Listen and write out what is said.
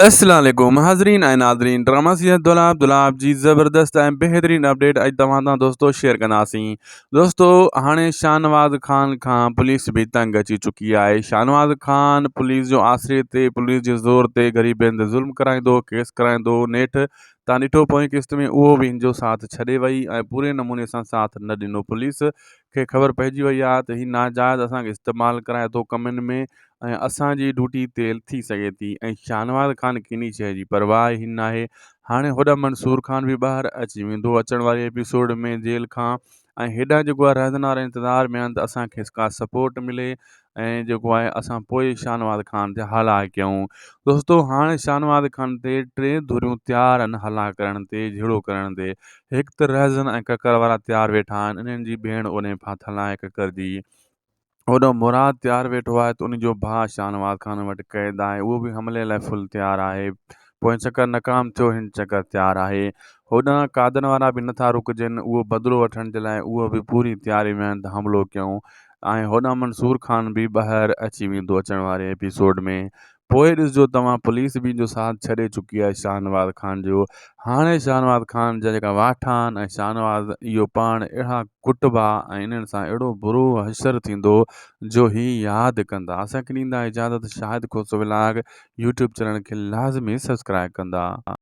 السلام عليڪم حاضرين ۽ ناظرين ڊراما سيريل دولاب دولاب جي زبردست ۽ بهترين اپڊيٽ اڄ توهان سان دوستو شيئر ڪنداسين دوستو هاڻي شاهنواز خان کان پوليس به تنگ اچي چڪي آهي شاهنواز خان پوليس جو آسري تي پوليس جي زور تي غريبن تي ظلم ڪرائيندو ڪيس ڪرائيندو نيٺ تان ڏٺو پوئين قسط ۾ اهو به هن جو ساٿ ڇڏي وئي ۽ پوري نموني سان ساٿ نه ڏنو پوليس کي خبر پئجي وئي آهي ته هي ناجائز اسان کي استعمال ڪرائي ٿو ڪمن ۾ ۽ اسان جي ڊيوٽي تيل ٿي سگهي ٿي ۽ شاهنواز خان کي انهي شيء جي پرواهه ئي ناهي. هاڻي هوڏانهن منصور خان به ٻاهر اچي ويندو اچڻ واري ايپيسوڊ ۾ جيل کان ۽ هيڏانهن جيڪو آهي رهزن وارا انتظار ۾ آهن ته اسان کي ڪا سپورٽ ملي ۽ جيڪو آهي اسان پوء شاهنواز خان تي هلا ڪيون. دوستو هاڻي شاهنواز خان تي ٽي ڌريون تيار آهن هلا ڪرڻ تي جهيڙو ڪرڻ تي هڪ ته رهزن ۽ ڪڪر وارا تيار ويٺا آهن انهن جي ڀيڻ اوڏانهن ڦاٿل آهي ڪڪر جي. هوڏانهن مراد تيار ويٺو آهي ته ان جو ڀاء شاهنواز خان وٽ قيد آهي اهو به حملي لاء فل تيار آهي پوئين چڪر ناڪام ٿيو هن چڪر تيار آهي هوڏانهن قادن وارا به نٿا رڪجن اهو بدلو وٺڻ جي لاء اهو به پوري تياري ۾ آهن ته حملو ڪيون ۽ هوڏانهن منصور خان به ٻاهر اچي ويندو اچڻ واري ايپيسوڊ ۾ پوء ڏسجو توهان پوليس به جو ساٿ ڇڏي چڪي آهي شاهنواز خان جو هاڻي شاهنواز خان جا جيڪا واٺا آهن ۽ شاهنواز اهو پاڻ اهڙا ڪٽبا ۽ انهن سان اهڙو برو حشر ٿيندو جو هي ياد ڪندا اسان کي ڏيندا اجازت Shahid Khoso vlog YouTube channel کي لازمي سبسڪرائب ڪندا.